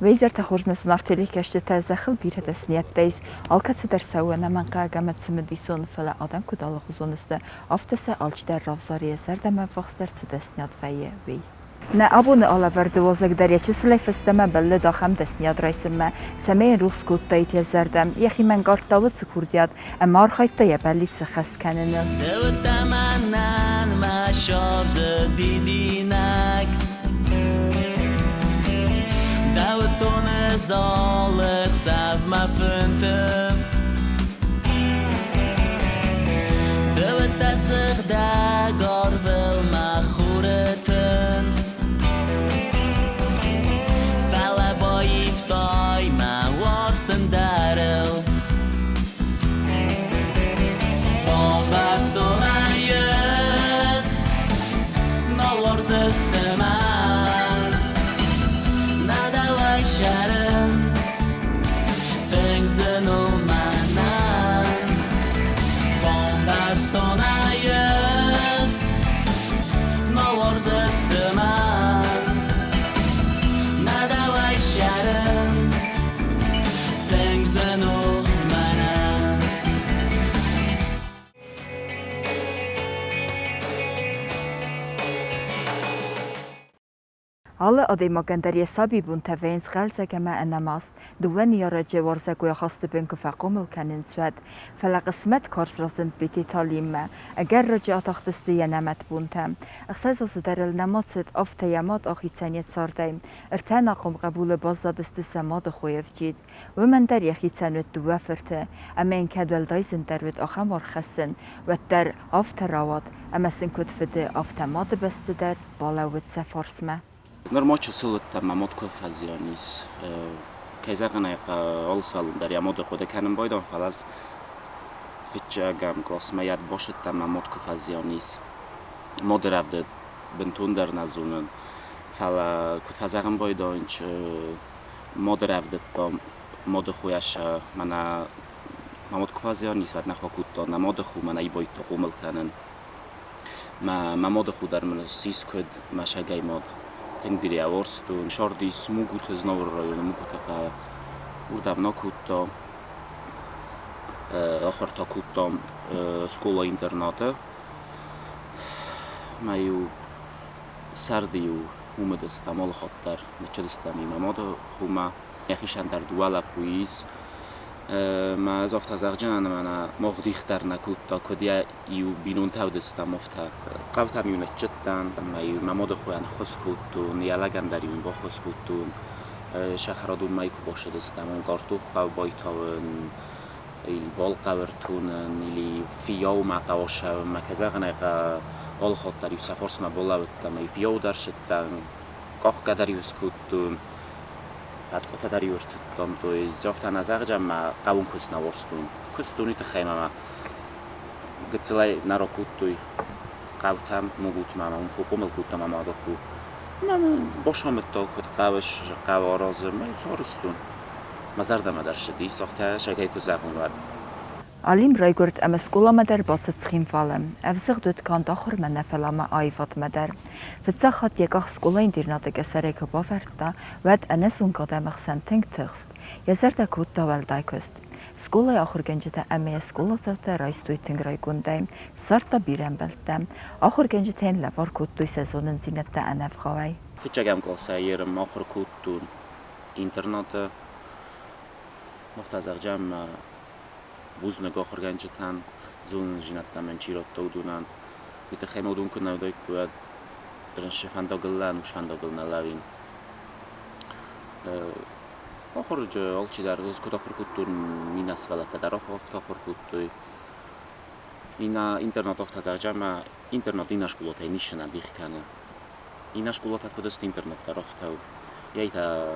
Уе изӕртӕ хорз нӕ зынаргъ телекӕсджытӕ, зӕххыл бирӕ дӕсныйӕдтӕ ис, алкӕцыдӕр сӕ у ӕнӕмӕнгхъӕуӕг ӕмӕ цымыдисон, фӕлӕ адӕм куыд алыгъуызон сты, афтӕ сӕ алчидӕр равзары йӕ зӕрдӕмӕ ӕввахсдӕр цы дӕсныйад вӕййы, уый. Нӕ абоны алӕвӕрды уазӕг дӕр йӕ чысылӕй фӕстӕмӕ бӕллыд ахӕм дӕсныйад райсынмӕ, цӕмӕй йын рухс кодтаид йӕ зӕрдӕ, йӕхи мӕнгардта уыцы курдиат ӕмӕ архайдта йӕ бӕллиц сӕххӕст кӕныныл. Дӕуттӕ мӕнӕн мӕ сӕрды дидинӕг, Дӕуттоны залы хсӕв мӕ фынты. Дӕуттӕ сыгъдӕг арвыл мӕ хуры тын. Фӕлӕ баивтай мӕ уарзт ӕндӕрыл. Бамбӕрстон ӕй ӕз, нал уарзыс ды мӕн. Нӕ дӕуӕй сӕрын, тынг зын у мӕнӕн. Бамбӕрстон ӕй ӕз, нал уарзыс ды мӕн. Нӕ дӕуӕй сӕрын, тынг зын у мӕнӕн. Алы адӕймагӕн дӕр йӕ сабибонтӕ вӕййынц хъӕлдзӕг ӕмӕ ӕнӕмаст, дыууӕ ныййарӕджы уарзӕгой ахасты бын куы фӕхъомыл кӕнынц, уӕд. Фӕлӕ хъысмӕт карз разынд Бететалиммӕ. Ӕгӕр раджы атахтысты йӕ нӕмӕт бонтӕ. 6 азы дӕр ыл нӕма цыд, афтӕ йӕ мад ахицӕн йӕ цардӕй. Ӕртӕ ӕнахъом хъӕбулы баззадысты сӕ мады хойы ӕвджид. Уымӕн дӕр йӕхицӕн уыд дыууӕ фырты, ӕмӕ йын кӕд уӕлдай зындӕр уыд ахӕм аргъ хӕссын, уӕддӕр афтӕ рауад, ӕмӕ сын куыд фыды, афтӕ мады бӕсты дӕр балӕууыд сӕ фарсмӕ. Нырма чысыл уыдтӕн, мӕ мад куы фӕзиан ис. Кӕй зӕгъын ӕй хъӕуы, алы сывӕллон дӕр йӕ мады хъуыды кӕнын байдайы, фӕлӕ ӕз фыццӕгӕм къласмӕ йӕ басыдтӕн, мӕ мад куы фӕзиан ис. Мады рӕвдыд бынтондӕр нӕ зонын, фӕлӕ куыд фӕзӕгъын байдайын, мады рӕвдыдта мады хойӕ мӕнӕ мӕ мад куы фӕзиан ис, уӕд нӕ фӕкодта нӕ мады хо мӕнӕ ибайдта хъомыл кӕнын. Мӕ мады хо дӕр мын ссис куыд мӕ сагӕй мад. Тынг бирӕ уарзтон. Сардис Мугуты Знауыры районы Мугуты хъӕуы. Уырдӕм нӕ кодта. Ахуыр та кодтам скъола-интернаты. Мӕ-иу сӕрды-иу уым уыдыстӕм алы хатт дӕр. Ныццыдыстӕм-иу мӕ мады хомӕ. Йӕхицӕн дӕр дыууӕ лӕппуйы ис. Мӕ ӕз афтӕ зӕгъджынӕн, мӕнӕ мах дих дӕр нӕ кодта, куыд йӕ иу бинонтӕ уыдыстӕм, афтӕ. Хъӕутӕм-иу ныццыдтӕн, ӕмӕ-иу мӕ мады хойӕн ӕххуыс кодтон, йӕ лӕгӕн дӕр-иу ын баххуыс кодтон. Сӕхӕрадонмӕ куы бацыдыстӕм, уым картоф хъӕуы байтауын, или балхъӕуы ӕртонын, или фиййаумӕ хъӕуы ссӕуын. Кӕй зӕгъын ӕй хъӕуы, алы хатт дӕр-иу сӕ фарсмӕ балӕууыдтӕн, ӕмӕ-иу фиййау дӕр ссыдтӕн, къахгӕ дӕр-иу скодтон, фӕткъуытӕ дӕр-иу ӕртыдтон. То есть афтӕ нӕ зӕгъджӕн, мӕ хъӕуын куыст нӕ уарзтон. Куыстон уый тыххӕй мӕ гыццылӕй нӕ ракодтой хъӕутӕм, Мугутмӕ ӕмӕ уым хъомыл кодта мӕ мады хо. Мӕ бацамыдта, куыд хъӕуыс, хъӕуы аразын, мӕ сарӕзтон. Мӕ зӕрдӕмӕ дӕр ссыдис, афтӕ сӕгӕй куы зӕгъон, уӕд. Алим райгуырд ӕмӕ скъоламӕ дӕр бацыд Цхинвалы. Ӕвзыгъд уыд канд ахуырмӕ нӕ, фӕлӕ ма аивадмӕ дӕр. Фыццаг хатт йӕ къах скъолайы интернаты къӕсӕрӕй куы бавӕрдта, уӕд ӕнӕзонгӕ адӕмы хсӕн тынг тыхст. Йӕ зӕрдӕ кодта уӕлдай куыст. Скъолайы ахуыргӕнджытӕ ӕмӕ йӕ скъоладзаутӕ райстой тынг райгондӕй, ссардта бирӕ ӕмбӕлттӕ. Ахуыргӕнджытӕ йын лӕвар кодтой сӕ зонындзинӕдтӕ ӕнӕвгъауӕй. Фыццӕгӕм къласӕй ерын ахуыр кодтон интернаты. Афтӕ зӕгъджӕн мӕ бузныг ахуыргӕнджытӕн, зонындзинӕдтӕ мын чи радта, уыдонӕн. Уый тыххӕй мӕ уыдон куы нӕ уыдаиккой, уӕд рынчы фӕндагыл лӕ, ӕнус фӕндагыл нӕ лӕууин. Ахуырджы алчидӕр ӕз куыд ахуыр кодтон, иннӕ сывӕллӕттӕ дӕр афтӕ ахуыр кодтой. Иннӕ интернат афтӕ зӕгъджӕ ӕмӕ интернат иннӕ скъолатӕй ницы нӕ дих кӕны. Иннӕ скъолатӕ куыд сты, интернат дӕр афтӕ у. Йӕй та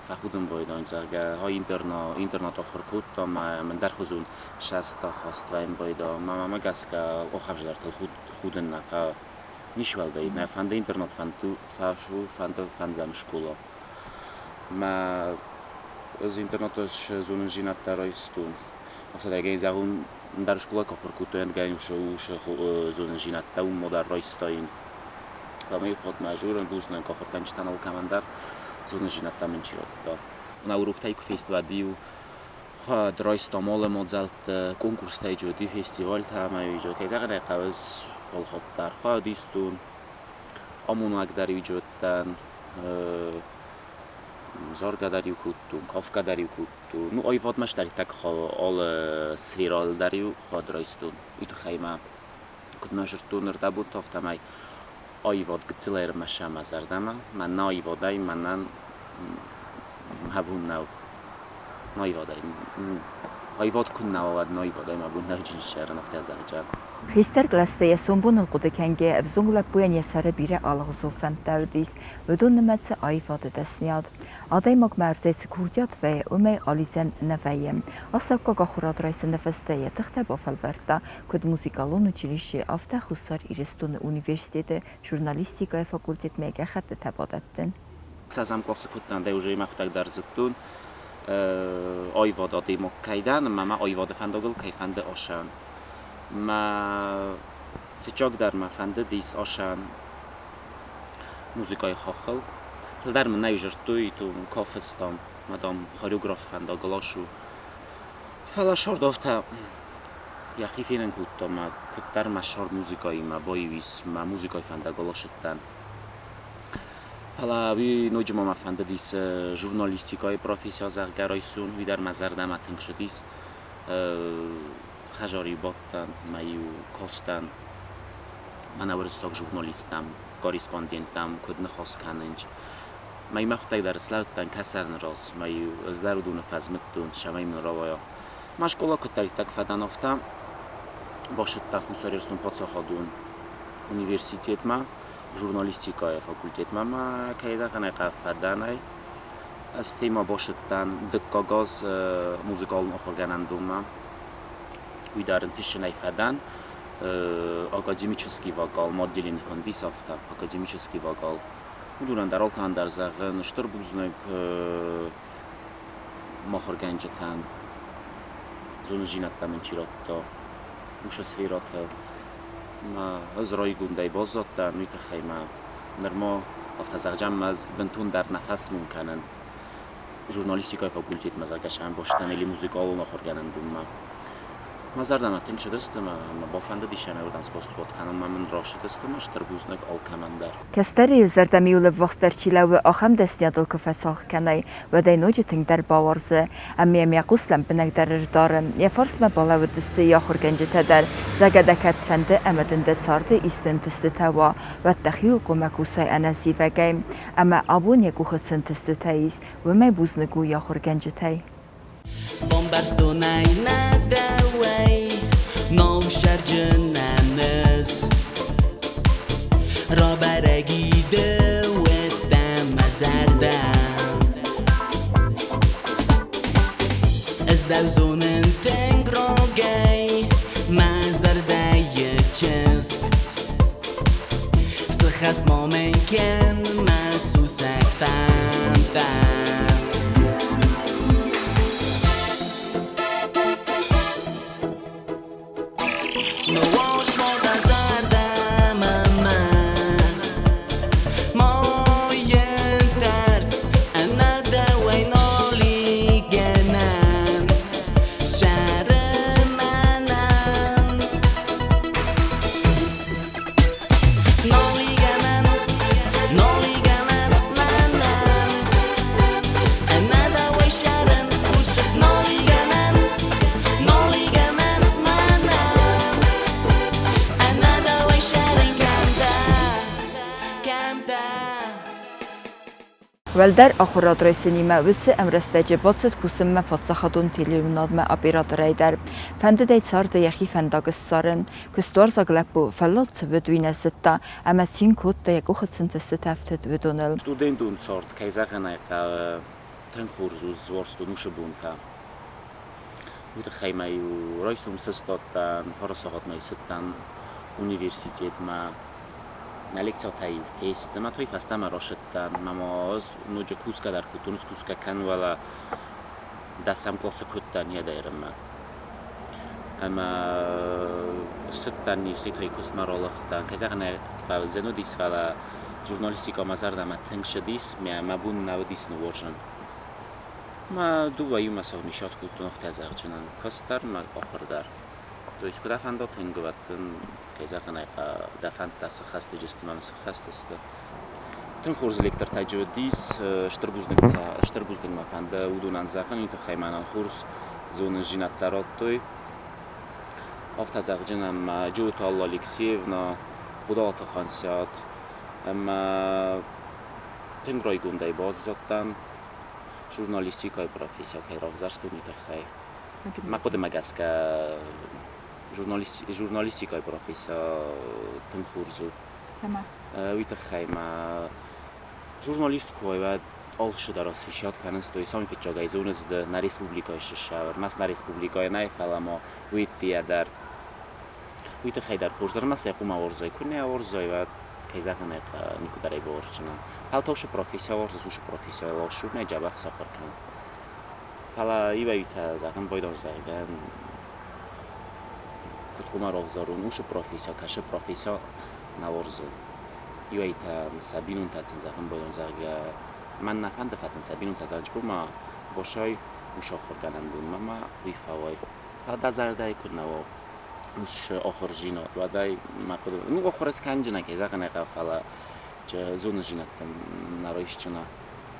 фӕхудын байдайын, зӕгъгӕ, ай интернат ахуыр кодта ӕмӕ ӕндӕрхуызон сӕста хаст вӕййын байда. Мӕ гӕсгӕ охӕвзӕртыл худын нӕ хъӕуы. Ницы уӕлдай, мӕ фӕнды интернат фӕнды фӕсу, фӕнды фӕндзӕм скъола. Мӕ ӕз интернаты зонындзинӕдтӕ райстон. Афтӕ дӕр зӕгъун, ӕндӕр скъола куы ахуыр кодтон, ӕндӕр усы зонындзинӕдтӕ уым дӕр райстаин. Ӕмӕ хатт мӕ зурын бузныг ахуыргӕнджытӕн алкӕмӕн дӕр. Зонындзинӕдтӕ мын чи радта. Нӕ уроктӕй куы фесты, уӕд-иу райстам алы мадзӕлтты, конкурстӕ уыди, фестивальтӕ ӕмӕ кӕй зӕгъын ӕй хъӕуы, ӕз алхатт дӕр хайад истон, амонӕг дӕр-иу уыдтӕн, заргӕ дӕр-иу кодтон, кафгӕ дӕр-иу кодтон. Ну, аивадмӕ стӕртӕг алы сферӕйыл дӕр-иу хайад райстон. Уый тыххӕй мӕ куыд нӕ зыдтон ӕрдӕбон, афтӕмӕй аивад гыццыл ӕрмӕсӕ мӕ зӕрдӕмӕ. Мӕнӕ аивадӕй мӕнӕн мӕ бон нӕу. Аивадӕй аивад куыннӕ уа, уӕд аивадӕй мӕ бон нӕу ссарын, афтӕ зӕгъгӕ. Хистӕр кълӕсты йӕ сомбоныл хъуыды кӕнгӕйӕ, ӕвзонг лӕппуйӕн йӕ сӕры бирӕ алыгъуызон фӕндтӕ уыдис, уыдон нымӕцы аивады дӕсныйад. Адӕймагмӕ ӕрдзӕй цы курдиат вӕййы, уымӕй алидзӕн нӕ вӕййы. Астӕуккаг ахуырад райсыны фӕстӕ йӕ тыхтӕ бафӕлвӕрдта куыд музыкалон училищейы, афтӕ Хуссар Ирыстоны университеты журналистикӕйы факультетмӕ гӕххӕттытӕ бадӕттын. Цӕзӕм къласы куыдтӕн, дӕ уже мӕхуыдӕг дӕр зыдтон, аивад адӕймаг кӕй дӕн ӕмӕ мӕ аивады фӕндагыл кӕй фӕнды ацӕуын. Мӕ фыццагдӕр мӕ фӕндыдис ацӕуын музыкӕйы хаххыл. Фылдӕр мын ӕй зыдтой, то кафыстам, мӕ, дам, хореографы фӕндагыл ацу. Фӕлӕ сӕрд афтӕ йӕхи фенын кодта мӕ куыддӕр мӕ сӕрд музыкӕимӕ баиу ис, мӕ музыкӕйы фӕндагыл ацыдтӕн. Фӕлӕ уый ноджы ма мӕ фӕндыдис журналистикӕйы профессия, зӕгъгӕ, райсон, уый дӕр мӕ зӕрдӕмӕ тынг цыдис. Хӕдзары-иу бадтӕн, мӕ-иу кастӕн мӕнӕ уырыссаг журналисттӕм, корреспонденттӕм куыд ныхас кӕнынц. Мӕ мӕхуыдтӕг дӕр слӕудтӕн кӕсӕны раз, мӕ-иу ӕз дӕр уыдоны фӕзмыдтон, цӕмӕй мын рауайа. Мӕ скъола куыддӕриддӕр фӕдӕн, афтӕ бацыдтӕн Хуссар Ирыстоны паддзахадон университетмӕ, журналистикӕйы факультетмӕ ма кӕй зӕгъын ӕй хъӕуы, фӕдӕнӕй. Ӕз темӕ бацыдтӕн дыккаг аз музыкалон ахуыргӕнӕндонмӕ. Уый дӕр ӕнтыстджынӕй фӕдӕн. Академический вокал ма отделени хуындис афтӕ, академический вокал. Уыдонӕн дӕр алкӕмӕн дӕр зӕгъын стыр бузныг махуыргӕнджытӕн, зонындзинӕдтӕ мын чи радта, уыцы сферӕты. Мӕ ӕз райгондӕй баззадтӕн, уый тыххӕй мӕ нырма афтӕ зӕгъгӕ мӕ ӕз бынтондӕр нӕ фӕсмон кӕнын. Журналистикӕйы факультетмӕ, зӕгъгӕ, сӕмбӕлстӕн или музыкалон ахуыргӕнӕндонмӕ. Мӕ зӕрдӕмӕ тынг цыдысты ӕмӕ мӕ бафӕндыдис ӕмӕ уырдӕм спостуат кӕнын ӕмӕ мын рацыдысты мӕ стыр бузныг алкӕмӕн дӕр. Кӕстӕры зӕрдӕмӕ ӕввахсдӕр чи лӕууы, ахӕм дӕсныйадыл куы фӕцалх кӕнай, уӕд ӕй ноджы тынгдӕр бауарзы ӕмӕ йӕм йӕ хъус лӕмбынӕгдӕр ӕрдары. Йӕ фарсмӕ балӕууыдысты йӕ ахуыргӕнджытӕ дӕр, зӕгъгӕ дӕ кӕд фӕнды ӕмӕ дын дӕ царды исты ӕнтыстытӕ уа, уӕд дӕхиуыл хъуамӕ кусай ӕнӕзивӕгӕй. Ӕмӕ абон йӕ къухы цы ӕнтыстытӕ ис, уымӕй бузныг у йӕ ахуыргӕнджытӕй. Бамбӕрстон ӕй нӕ дӕуӕй, ног сӕрджынӕн ӕз. Рабӕрӕг и дӕуӕттӕ мӕ зӕрдӕ. Ӕз дӕу зонын тынг рогӕй, мӕ зӕрдӕйы чызг. Цы хӕс ма мын кӕн мӕ сусӕг фӕндтӕ? Ныуас ма дӕ зӕрдӕмӕ мӕн, ма йын тӕрс, ӕнӕ дӕуӕй нал и гӕнӕн. Сӕры мӕнӕн. Нал и гӕнӕн, нал и гӕнӕн мӕнӕн. Ӕнӕ дӕуӕй сӕрын хъусыс, нал и гӕнӕн, нал и гӕнӕн мӕнӕн. Ӕнӕ дӕуӕй сӕрын кӕм дӕ, кӕм дӕ? Уӕлдӕр ахуырад райсынимӕ уыцы ӕмрӕстӕджы бацыд кусынмӕ паддзахадон телеуынынадмӕ операторӕй дӕр. Фӕндыд ӕй царды йӕхи фӕндаг ссарын. Куыстуарзаг лӕппу фӕллад цы уыд, уый нӕ зыдта ӕмӕ цин кодта, йӕ къухы цы ӕнтыстытӕ ӕфтыд, уыдоныл. Студентон цард, кӕй зӕгъын ӕй хъӕуы, тынг хорз у уарзтон уыцы бонтӕ. Уый тыххӕй ма-иу райсом сыстадтӕн, фарасагъадмӕ цыдтӕн университетмӕ. Нӕ лекцитӕ-иу фесты, мӕ той фӕстӕмӕ рацыдтӕн. Мӕ ма ӕз ноджы кусгӕ дӕр кодтон, ӕз кусгӕ кӕн, уӕлӕ дӕсӕм къласы куыдтӕн йӕ Ӕмӕ цыдтӕн, истӕй куыстмӕ ралыгъдтӕн. Кӕй зӕгъын ӕй хъӕуы, зын уыдис, фӕлӕ Журналистика мӕ зӕрдӕмӕ тынг ссыдис, мӕ бон нӕ уыдис ныууарзын. Мӕ дыууӕ иумӕ совмещать кодтон, афтӕ зӕгъджынӕн, куыст дӕр мӕ ахуыр дӕр. То есть куыд афӕнда тынг вӕттын, кӕй зӕгъын ӕй хъӕуы, дӕ фӕндтӕ сыххӕстыджысты мӕ сыххӕст сты. Тынг хорз лектортӕ уыдис, стыр бузныг, стыр бузныг мӕ фӕнды уыдонӕн зӕгъын, уый тыххӕй мӕнӕн хорз зонындзинӕдтӕ радтой. Афтӕ зӕгъджынӕн ма Джиоты Алла Алексеевна, Хъодалаты Хансиат ӕмӕ тынг райгондӕй баззадтӕн журналистикӕйы профессия кӕй равзӕрстон, уый тыххӕй. Мӕ хъуыдымӕ гӕсгӕ, журналистикӕйы профессия тынг хорз у. Уый тыххӕй ма журналист куы уай, уӕд алцыдӕр освещать кӕнынц, то есть сами фыццагӕй зонынц ды нӕ республикӕйы сысӕвӕр. Мӕс нӕ республикӕйы нӕй, фӕлӕ ма уый ӕддейӕ дӕр. Уый тыххӕй дӕр хорз дӕр ма сӕ хъуамӕ уарзай. Куы нӕ уарзай, уӕд, кӕй зӕгъын ӕй хъӕуы, никуыдӕр ӕй бауарздзынӕн. Фӕлтау шы профессия уарзыс, уыцы профессияйыл алсудмӕ дзӕбӕх сахуыр кӕн. Фӕлӕ иуӕй-иутӕ, зӕгъын, байдон, зӕгъгӕ, куыд хъуамӕ равзарон уыцы профессия, кӕцы профессия нӕ уарзын. Иуӕй-иутӕ сӕ бинонтӕ сын зӕгъын байдон, зӕгъгӕ, мӕн нӕ фӕнды фӕцын сӕ бинонтӕ, зӕгъын, хъуамӕ босай ус ахуыргӕнӕндонмӕ ма уый фӕуай. Фӕлӕ дӕ зӕрдӕйы куыд нӕ уа уыцы ахуырдзинад, уӕд ӕй мӕ хъуыды, ну, ахуыр скӕнджынӕ, кӕй зӕгъын ӕй хъӕуы, фӕлӕ зонындзинӕдтӕм нӕ райсджынӕ.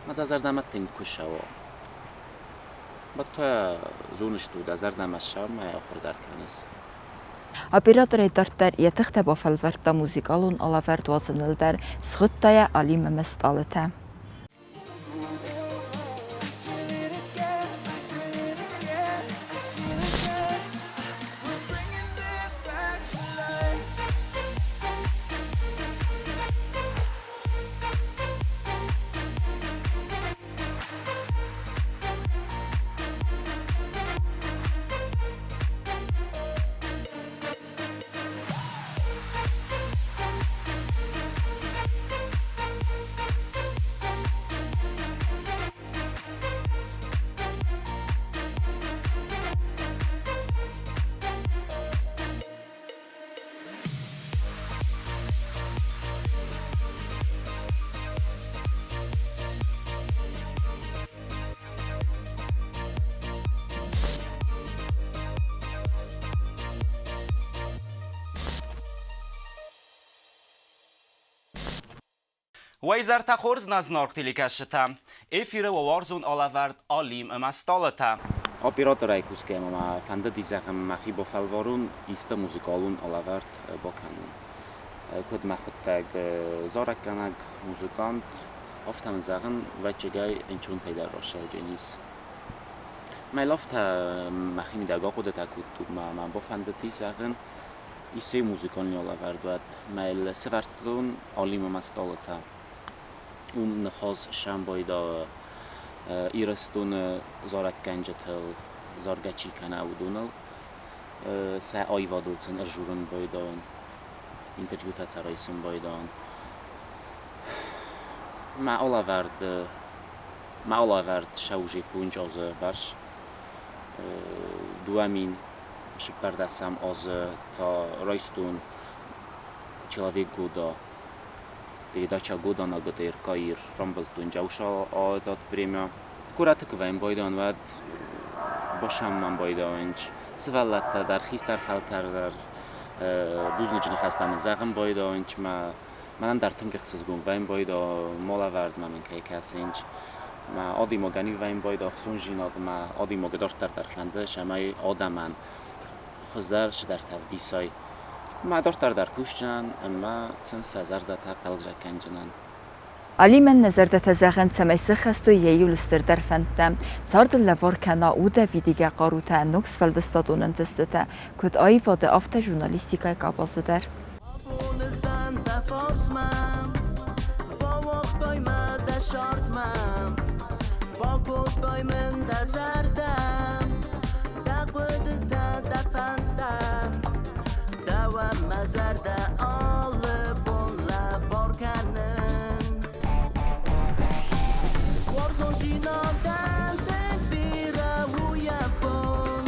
Мӕ дӕ зӕрдӕмӕ тынг куы цӕуа. Уӕд та зоныс ду, дӕ зӕрдӕмӕ ссӕуы мӕ ахуыр дӕр кӕныс. Операторӕй дарддӕр йӕ тыхтӕ бафӕлвӕрдта музыкалон алӕвӕрд уадзыныл дӕр, схуыдта йӕ Алим ӕмӕ стъалытӕ. Уӕ изӕртӕ хорз, нӕ зынаргъ телекӕсджытӕ! Эфиры уӕ уарзон алӕвӕрд Алим ӕмӕ стъалытӕ. Операторӕй кусгӕ мӕ фӕндыди, зӕгъӕм, мӕхи бафӕлварун, исты музыкалон алӕвӕрд бакӕнун. Куыд мӕхуыдтӕг зарӕггӕнӕг, музыкант, афтӕ мын зӕгъын, вӕччегӕй ӕнцонтӕй дӕр расӕудженис. Мӕ афтӕ мӕхимидӕг ахъуыдытӕ кодтон, мӕ бафӕндыди, зӕгъын, Исей музыкон алӕвӕрд уӕд мӕл сӕвӕрдтон алимӕ стъалытӕ. Уым ныхас сӕмбайда Ирыстоны зарӕггӕнджытыл, заргӕ чи кӕна, уыдоныл. Сӕ аивадыл сын ӕрзурын байдайын, интервьютӕ сӕ райсын байдайын. Мӕ алӕвӕрд, мӕ алӕвӕрд сӕузе фондз азы бӕрц. 2000 цыппӕрдӕсӕм азы та райстон Человек года, передача года на ГТРК Ир рамбылдтон Джауша премия. Кураты куы байдан, уӕд басамман байдауынч. Сывӕллӕттӕ дӕр, хистӕр фӕлтӕр дӕр бузныджы ныхӕстӕ мын зӕгъын байдауынч. Мӕнӕн дӕр тынг ӕхсызгон вӕййын байда, малӕвӕрдмӕ мын кӕй кӕсынч. Мӕ адӕймагӕн вӕййын байда ӕхцондзинад, мӕ адӕймагы дарддӕр дӕр фӕнды, цӕмӕй адӕмӕн хуыздӕр цыдӕртӕ ӕвдисай. Мӕ дарддӕр дӕр кусджынӕн ӕмӕ сын сӕ зӕрдӕтӕ хъӕлдзӕг кӕнджынӕн. Алимӕн нӕ зӕрдӕтӕ зӕгъӕн, цӕмӕй сыххӕстой йӕ иу стырдӕр фӕндтӕ, царды лӕвар кӕна удӕвидигӕ хъарутӕ, ног сфӕлдыстадон ӕнтыстытӕ, куыд аивады, афтӕ журналистикӕйы къабазы дӕр. Бакодтай мын дӕ зӕрдӕ, дӕ хъуыдытӕ, дӕ фӕндтӕ. Дӕуӕн мӕ зӕрдӕ алы бон лӕвар кӕнын. Уарзондзинадӕн тынг бирӕ у йӕ бон.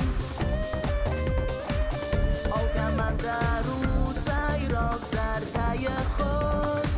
Алкӕмӕн дӕр у сӕйраг зӕрдӕйы хос.